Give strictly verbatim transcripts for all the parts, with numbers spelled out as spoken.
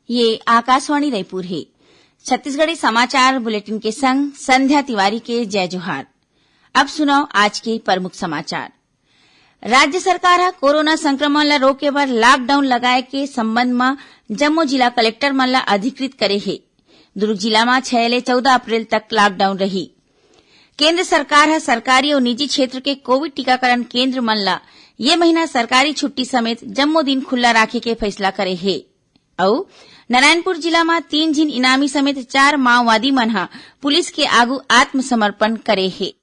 ये आकाशवाणी रायपुर हे। छत्तीसगढ़ी समाचार बुलेटिन के संग संध्या तिवारी के जय जोहार। अब सुनव आज के प्रमुख समाचार। राज्य सरकार ह कोरोना संक्रमण ल रोके बर लॉकडाउन लगाए के संबंध म जम्मो जिला कलेक्टर मन ल अधिकृत करे हे। दुर्ग जिला म छह ले चौदह अप्रैल तक लॉकडाउन रही। केंद्र सरकार ह सरकारी अउ निजी क्षेत्र के कोविड टीकाकरण केंद्र मन ल ये महीना सरकारी छुट्टी समेत जम्मो दिन खुल्ला राखे के फैसला करे हे। अउ नारायणपुर जिला म तीन झिन इनामी समेत चार माओवादी मन ह पुलिस के आगू आत्मसमर्पण करे हे।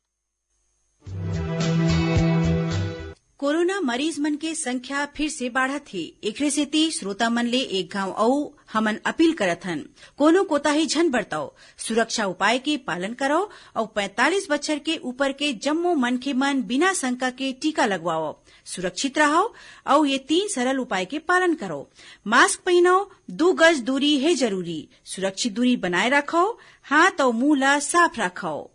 कोरोना मरीज मन के संख्या फिर से बाढ़त हे, एकरे सेती श्रोता मन ले एक घांव अउ हमन अपील करत हन, कोनो कोताही झन बरतव, सुरक्षा उपाय के पालन करव अउ पैंतालीस बछर के ऊपर के जम्मो मनखे मन बिना शंका के टीका लगवावव। सुरक्षित रहव अउ ये तीन सरल उपाय के पालन करव। मास्क पहिनव, दू गज दूरी हे जरूरी, सुरक्षित दूरी बनाए राखव, हाथ अउ मुंह ला साफ राखव।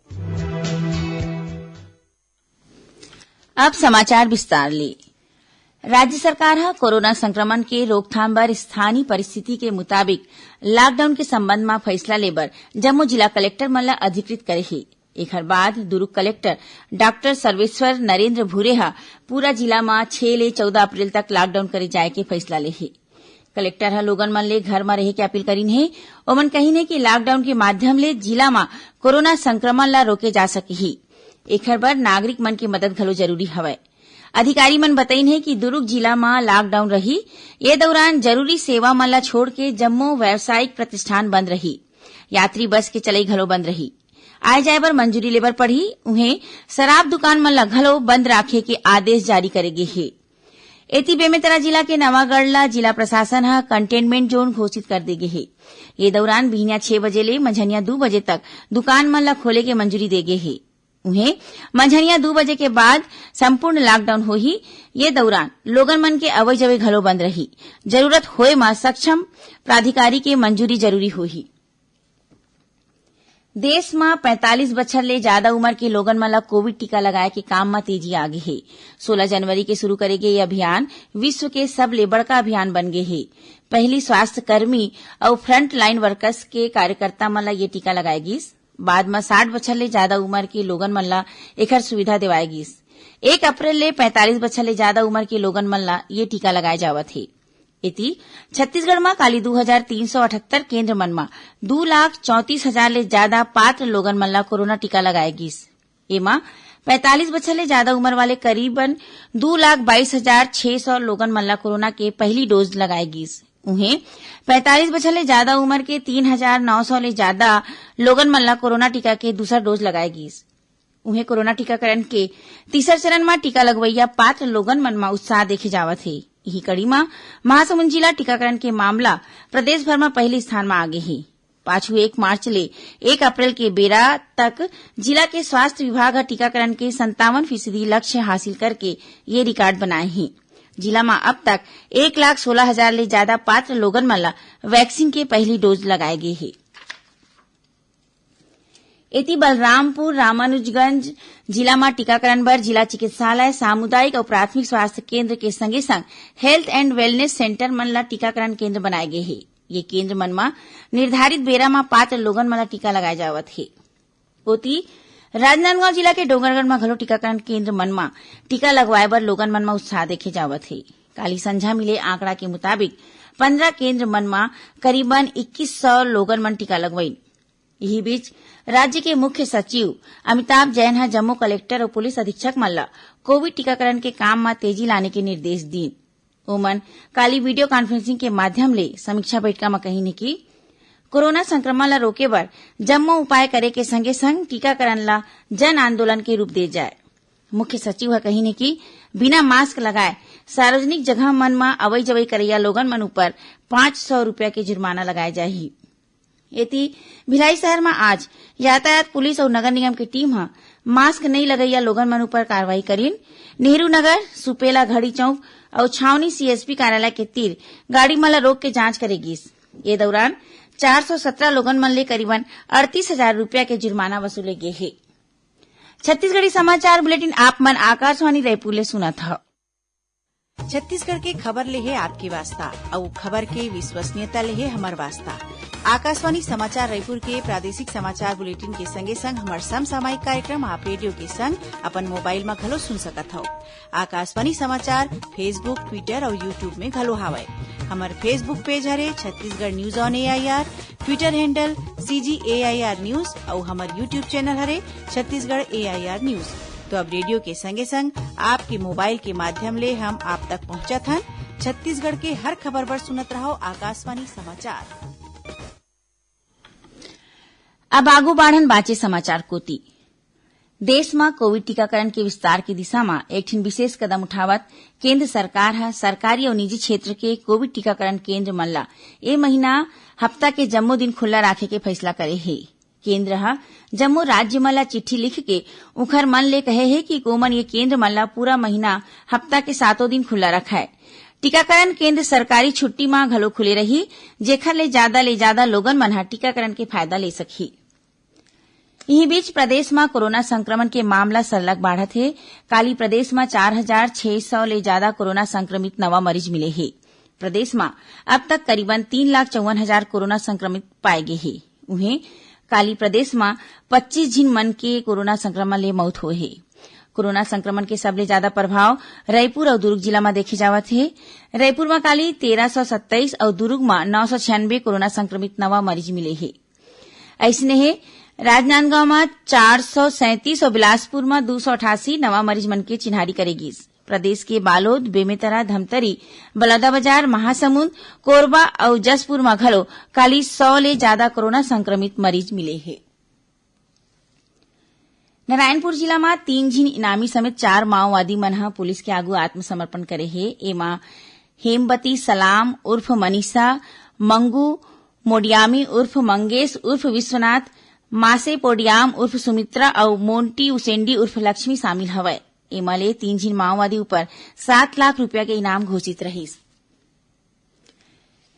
अब समाचार विस्तार ले। राज्य सरकार ह कोरोना संक्रमण के रोकथाम बर स्थानीय परिस्थिति के मुताबिक लॉकडाउन के संबंध म फैसला ले बर जम्मो जिला कलेक्टर मन ल अधिकृत करे हे। एखर बाद दुर्ग कलेक्टर डॉक्टर सर्वेश्वर नरेंद्र भूरे ह पूरा जिला म छह ले चौदह अप्रैल तक लॉकडाउन करे जाए के फैसला ले हे। कलेक्टर ह लोगन मन ले घर म रहे के अपील करिन हे। ओमन कहिन हे कि लॉकडाउन के माध्यम ले जिला म कोरोना संक्रमण ल रोके जा सकही। एखर बर नागरिक मन के मदद घलो जरूरी हवय। अधिकारी मन बतइन हे कि दुर्ग जिला म लॉकडाउन रही। ये दौरान जरूरी सेवा मन ल छोड़ के जम्मो व्यावसायिक प्रतिष्ठान बंद रही। यात्री बस के चलई घलो बंद रही। आए जाए बर मंजूरी लेबर पड़ही। उहें, शराब दुकान मन ल घलो बंद राखे के आदेश जारी करे गे हे। एती, बेमेतरा जिला के नवागढ़ ल जिला प्रशासन ह कंटेनमेंट जोन घोषित कर दे गे हे। ये दौरान बिहनिया छह बजे ले मंझनिया दू बजे तक दुकान मन ल खोले के मंजूरी दे गे हे। उहें, मंझनिया दू बजे के बाद संपूर्ण लॉकडाउन होही। ये दौरान लोगन मन के अवई जवई घलो बंद रही। जरूरत होए म सक्षम प्राधिकारी के मंजूरी जरूरी होही। देश म पैंतालीस बछर ले जादा उमर के लोगन मन ल कोविड टीका लगाए के काम म तेजी आ गे हे। सोलह जनवरी के शुरू करे गे ये अभियान विश्व के सबले बड़का अभियान बन गे हे। पहिली स्वास्थ्य कर्मी अउ फ्रंटलाइन वर्कर्स के कार्यकर्ता मन ल ये टीका लगाए गिस। बाद म साठ बछर ले जादा उमर के लोगन मन ल एखर सुविधा देवाए गिस। एक अप्रैल ले पैंतालीस बछर ले जादा उमर के लोगन मन ल ये टीका लगाए जावत हे। एती, छत्तीसगढ़ म काली दू हजार तीन सौ अठहत्तर केंद्र मन म दू लाख चौंतीस हजार ले जादा पात्र लोगन मन ल कोरोना टीका लगाए गिस। एमा पैंतालीस बछर ले जादा उमर वाले करीबन दू लाख बाईस हजार छह सौ लोगन मन ल कोरोना के पहिली डोज लगाए गिस। उहें, पैंतालीस बछर ले जादा उमर के तीन हजार नौ सौ ले जादा लोगन मन ल कोरोना टीका के दूसर डोज लगाए गिस। उहें, कोरोना टीकाकरण के तीसर चरण म टीका लगवइया पात्र लोगन मन म उत्साह देखे जावत हे। इही कड़ी म महासमुंद जिला टीकाकरण के मामला प्रदेश भर म पहिली स्थान म आगे हे। पाछू एक मार्च ले एक अप्रैल के बेरा तक जिला के स्वास्थ्य विभाग ह टीकाकरण के संतावन फीसदी लक्ष्य हासिल करके ये रिकॉर्ड बनाए हे। जिला म अब तक एक लाख सोलह हजार ले जादा पात्र लोगन मन ल वैक्सीन के पहिली डोज लगाए गे हे। एती, बलरामपुर रामानुजगंज जिला म टीकाकरण बर जिला चिकित्सालय, सामुदायिक अउ प्राथमिक स्वास्थ्य केंद्र के संगे संग हेल्थ एंड वेलनेस सेंटर मन ल टीकाकरण केंद्र बनाए गे हे। ये केंद्र मन म निर्धारित बेरा म पात्र लोगन मन ल टीका लगाए जावत हे। ओती, राजनांदगांव जिला के डोंगरगढ़ म घलो टीकाकरण केंद्र मन म टीका लगवाए बर लोगन मन म उत्साह देखे जावत हे। काली संझा मिले आंकड़ा के मुताबिक, पंद्रह केंद्र मन म करीबन इक्कीस सौ लोगन मन टीका लगवाइन। इही बीच, राज्य के मुख्य सचिव अमिताभ जैन ह जम्मो कलेक्टर अउ पुलिस अधीक्षक मन ल कोविड टीकाकरण के काम म तेजी लाने के निर्देश दीन। ओमन काली वीडियो कॉन्फ्रेंसिंग के माध्यम ले समीक्षा बैठका म कहिन हे कि कोरोना संक्रमण ल रोके बर जम्मो उपाय करे के संगे संग टीकाकरण ल जन आंदोलन के रूप दे जाए। मुख्य सचिव ह कहिन हे कि बिना मास्क लगाए सार्वजनिक जगह मन म अवई जवई करइया लोगन मन ऊपर पाँच सौ रुपया के जुर्माना लगाए जाही। एती, भिलाई शहर म आज यातायात पुलिस अउ नगर निगम के टीम ह मास्क नइ लगइया लोगन मन ऊपर कार्रवाई करिन। नेहरू नगर, सुपेला घड़ी चौक अउ छावनी सीएसपी कार्यालय के तीर गाड़ी मन ल रोक के जांच करे गिस। ये दौरान चार सौ सत्रह लोगन मन ले करीबन अड़तीस हजार रुपया के जुर्माना वसूले गे हे। छत्तीसगढ़ी समाचार बुलेटिन आप मन आकाशवाणी रायपुर ले सुनत हव। छत्तीसगढ़ के खबर ले हे आपके वास्ता, अउ खबर के विश्वसनीयता ले हे हमर वास्ता। आकाशवाणी समाचार रायपुर के प्रादेशिक समाचार बुलेटिन के संगे संग हमर समसामयिक कार्यक्रम आप रेडियो के संग अपन मोबाइल म घलो सुन सकत हव। आकाशवाणी समाचार Facebook, Twitter अउ YouTube में घलो हावय। हमर Facebook पेज हरे Chhattisgarh news on AIR, Twitter handle CG AIR news अउ हमर YouTube चैनल हरे छत्तीसगढ़ एआईआर न्यूज। तो अब रेडियो के संगे संग आपके मोबाइल के माध्यम ले हम आप तक पहुंचत हन। छत्तीसगढ़ के हर खबर बर सुनत रहव आकाशवाणी समाचार। अब आगू बाढ़न बांचे समाचार कोति। देश म कोविड टीकाकरण के विस्तार के दिशा म एक ठिन विशेष कदम उठावत केंद्र सरकार ह सरकारी अउ निजी क्षेत्र के कोविड टीकाकरण केंद्र मन ल ए महीना हफ्ता के जम्मो दिन खुल्ला राखे के फैसला करे हे। केंद्र ह जम्मो राज्य मन ल चिट्ठी लिख के उखर मन ले कहे हे कि ओमन ये केंद्र मन ल पूरा महीना हफ्ता के सातों दिन खुल्ला रखय। टीकाकरण केंद्र सरकारी छुट्टी म घलो खुले रही, जेखर ले जादा ले जादा लोगन मन ह टीकाकरण के फायदा ले सकही। इही बीच प्रदेश म कोरोना संक्रमण के मामला सरलग बाढ़त हे। काली प्रदेश म चार हजार छह सौ ले जादा कोरोना संक्रमित नवा मरीज मिले हे। प्रदेश म अब तक करीबन तीन लाख चौवन हजार कोरोना संक्रमित पाए गे हे। उहें, काली प्रदेश म पच्चीस झिन मन के कोरोना संक्रमण ले मौत होए हे। कोरोना संक्रमण के सबले जादा प्रभाव रायपुर अउ दुर्ग जिला म देखे जावत हे। रायपुर म काली तेरह सौ सत्ताईस अउ दुर्ग म नौ सौ छियानबे कोरोना संक्रमित नवा मरीज मिले हे। अइसने हे, राजनांदगांव म चार सौ सैंतीस अउ बिलासपुर म दू सौ अठासी नवा मरीज मन के चिन्हारी करे गिस। प्रदेश के बालोद, बेमेतरा, धमतरी, बलौदाबाजार, महासमुंद, कोरबा अउ जशपुर म घलो काली सौ ले जादा कोरोना संक्रमित मरीज मिले हे। नारायणपुर जिला म तीन झिन इनामी समेत चार माओवादी मन ह पुलिस के आगू आत्मसमर्पण करे हे। एमा हेमवती सलाम उर्फ मनीषा, मंगू मोडियामी उर्फ मंगेश उर्फ विश्वनाथ, मासे पोडियाम उर्फ सुमित्रा अउ मोंटी उसेंडी उर्फ लक्ष्मी शामिल हवय। एमा ले तीन झिन माओवादी ऊपर सात लाख रुपया के इनाम घोषित रहिस।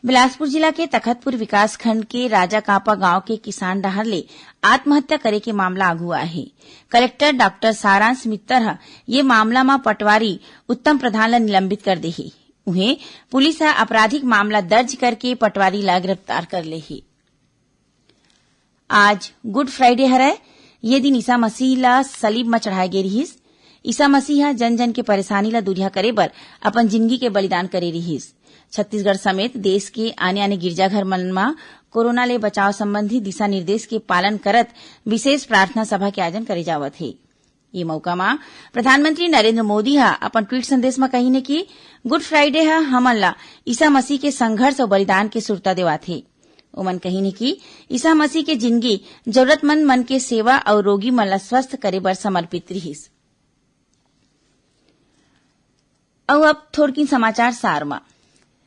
बिलासपुर जिला के तखतपुर विकासखंड के राजाकांपा गांव के किसान डहार ले आत्महत्या करे के मामला आगू आए हे। कलेक्टर डॉक्टर सारांश मित्तर ह ये मामला म पटवारी उत्तम प्रधान ल निलंबित कर दे हे। उहें, पुलिस ह आपराधिक मामला दर्ज करके पटवारी ल गिरफ्तार कर ले हे। आज गुड फ्राइडे हरय। ये दिन ईसा मसीह ला सलीब म चढ़ाए गे रिहिस। ईसा मसीह ह जन-जन के परेशानी ला दूरिहा करे बर अपन जिनगी के बलिदान करे रिहिस। छत्तीसगढ़ समेत देश के आने-आने गिरजाघर मन म कोरोना ले बचाव संबंधी दिशा निर्देश के पालन करत विशेष प्रार्थना सभा के आयोजन करे जावत हे। ये मौका म प्रधानमंत्री नरेंद्र मोदी ह अपन ट्वीट संदेश म कहिन हे कि गुड फ्राइडे ह हमन ला ईसा मसीह के संघर्ष अउ बलिदान के सुरता देवाथे। ओमन कहिन हे कि ईसा मसीह के जिनगी जरूरतमंद मन के सेवा अउ रोगी मन ला स्वस्थ करे बर समर्पित रिहिस। अउ अब थोरकिन समाचार सार म।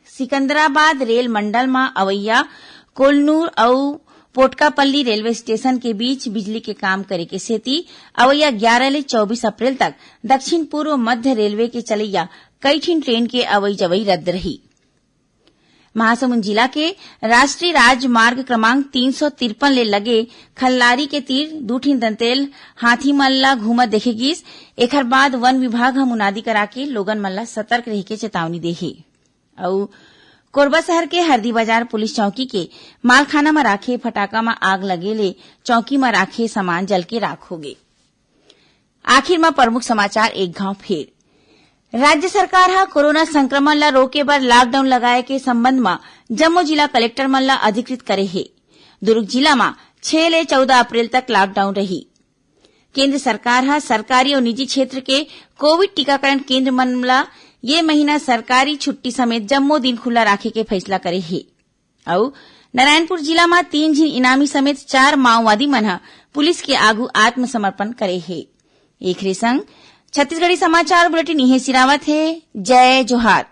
सिकंदराबाद रेल मंडल म अवइया कोलनूर अउ पोटकापल्ली रेलवे स्टेशन के बीच बिजली के काम करे के सेती अवइया ग्यारह ले चौबीस अप्रैल तक दक्षिण पूर्व मध्य रेलवे के चलइया कई ठिन ट्रेन के अवई जवई रद्द रही। महासमुंद जिला के राष्ट्रीय राजमार्ग क्रमांक तीन सौ तिरपन ले लगे खल्लारी के तीर दू ठिन दंतेल हाथी मन ला घूमत देखे गिस। एखर बाद वन विभाग ह मुनादी करा के लोगन मन ला सतर्क रहे के चेतावनी दे हे। अउ कोरबा शहर के हरदी बाजार पुलिस चौकी के मालखाना म राखे फटाका म आग लगे ले चौकी म राखे सामान जल के राख हो गे। आखिर म प्रमुख समाचार एक घाव फेर। राज्य सरकार ह कोरोना संक्रमण ल रोके बर लॉकडाउन लगाए के संबंध म जम्मो जिला कलेक्टर मन ल अधिकृत करे हे। दुर्ग जिला म छह ले चौदह अप्रैल तक लॉकडाउन रही। केंद्र सरकार ह सरकारी अउ निजी क्षेत्र के कोविड टीकाकरण केंद्र मन ल ये महीना सरकारी छुट्टी समेत जम्मो दिन खुला राखे के फैसला करे हे। अउ नारायणपुर जिला म तीन झिन इनामी समेत चार माओवादी मन ह पुलिस के आगू आत्मसमर्पण करे हे। एखरे संग छत्तीसगढ़ी समाचार बुलेटिन इहें सिरावत हे। जय जोहार।